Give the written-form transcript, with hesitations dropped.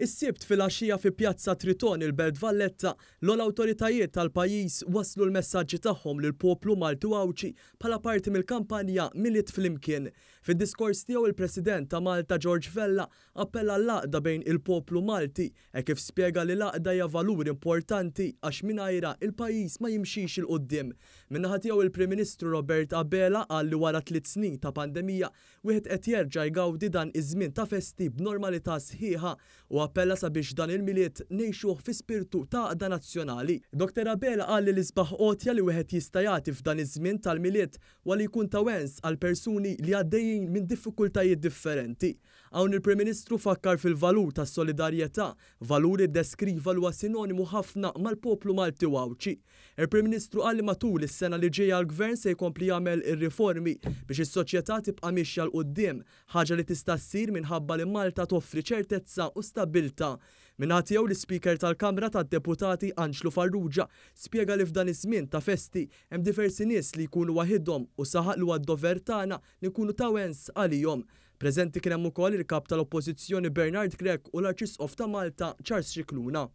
Is-Sibt filgħaxija fi Pjazza Triton il-Belt Valletta, l-ogħla awtoritajiet tal-pajjiż wasslu l-messaġġi tagħhom lill-poplu Malti u Għawdxi bħala parti mill-kampanja Milied Flimkien. Fid-diskors tiegħu il-President ta' Malta George Vella appella għall-għaqda bejn il-poplu Malti hekk kif spjega li l-għaqda hija valur importanti għax mingħajrha il-pajjiż ma jimxix 'il quddiem. Min-naħa tiegħu il-Prim Ministru Robert Abela qal li wara tliet snin ta' pandemija Wieħed qed jerġa' jgawdi dan iż-żmien ta' festi b'normalità sħiħa u appella sabiex dan il-Milied ngħixuh fi spirtu ta' għaqda nazzjonali. Dottor Abela qal li l-isbaħ għotja li wieħed jista' jagħti f'dan iż-żmien tal-Milied huwa li jkun ta' wens għal persuni li għaddejjin minn diffikultajiet differenti. Hawn il-Prim Ministru fakkar fil-valur tas-solidarjetà, valur li ddeskriva li huwa sinonimu ħafna mal-poplu Malti u Għawdxi. Il-Prim Ministru qal li matul is-sena li ġejja l-Gvern se jkompli jagħmel ir-riformi biex is-soċjetà tibqa' miexja 'l quddiem, ħaġa li tista' ssir minħabba li Malta toffri ċertezza u stabbiltà. Min-naħa tiegħu l-Ispeaker tal-Kamra tad-Deputati Anġlu Farrugia spjega li f'dan iż-żmien ta' festi hemm diversi nies li jkunu waħidhom u saħaq li huwa d-dover tagħna li nkunu ta' wens għalihom. Preżenti kien hemm ukoll il-Kap tal-Oppożizzjoni Bernard Grech u l-Arċisqof ta' Malta Charles Scicluna.